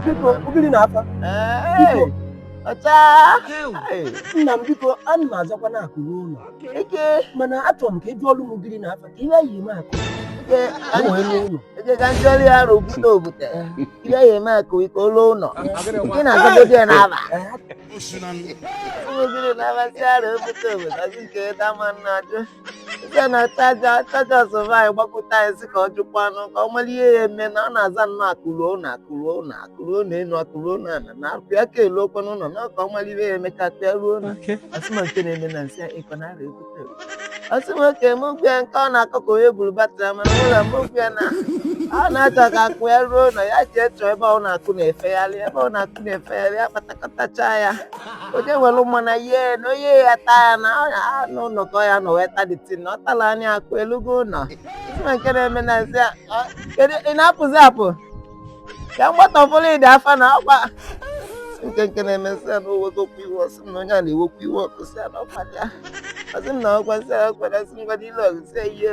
Biko, ugiri na afa. Ee, ọcha. Nna m, biko, ana m azakwa na akụ ruo ụlọ. Ike. Mana achọrọ m ka ị jụọlụ m ugiri na afa ka ihe yi eme akụ. Ike. Ka m wee rụọ ụlọ. Ike ka njọrị ya arụ okwute obute. Ihe ya eme akụ ike olu ụlọ. Ike na-azagodi ya n'aba. Ugiri na-aba si arụ okwute obute. Ọsị nke dama nna ajụ. Ike na chaja chaja sọvaị gbakwute anyị sị ka ọ jụkwanụ ka ọ mara ihe ya eme na ọ na-aza nnọọ akụ ruo ụlọ, akụ ruo ụlọ, akụ ruo ụlọ elu, akụ ruo ụlọ ala na akụ ya ka elu okwe n'ụlọ na ka ọ mara ihe ya eme ka akụ ya ruo ụlọ. Ọsị m nke na-eme na nsị ịkọ na arụ okwute obute. Ọsị m oke m gwa ya nke ọ na-akọ ka onye buru batrị, mana ụlọ m gwa ya na ọ na-achọ ka akụ ya ruo ụlọ, ya jee chọọ ebe ọ na-akụ na-efegharị, ebe ọ na-akụ na-efegharị ya kpatakọtacha ya, onye were mmana yie na onye ya taa ya na ọ n'ụlọ ka ọ ya nọ wee tadịtin na ọ tala anya akụ elugo ụlọ. Ọsị m nke na-eme na nsị a, kedu ị na-apụzi apụ ka mgbatọfụrụ ịdị afa na ọkwa nke na-eme nsị a na owegokwu iwe. Ọsị m na onye a na-ewekwu iwe ọkụ sị ya na ọkwa ya. Ọsị m na ọkwa sị ya ọkwa sị ngwa n'ile ọgụ sị ya ihe.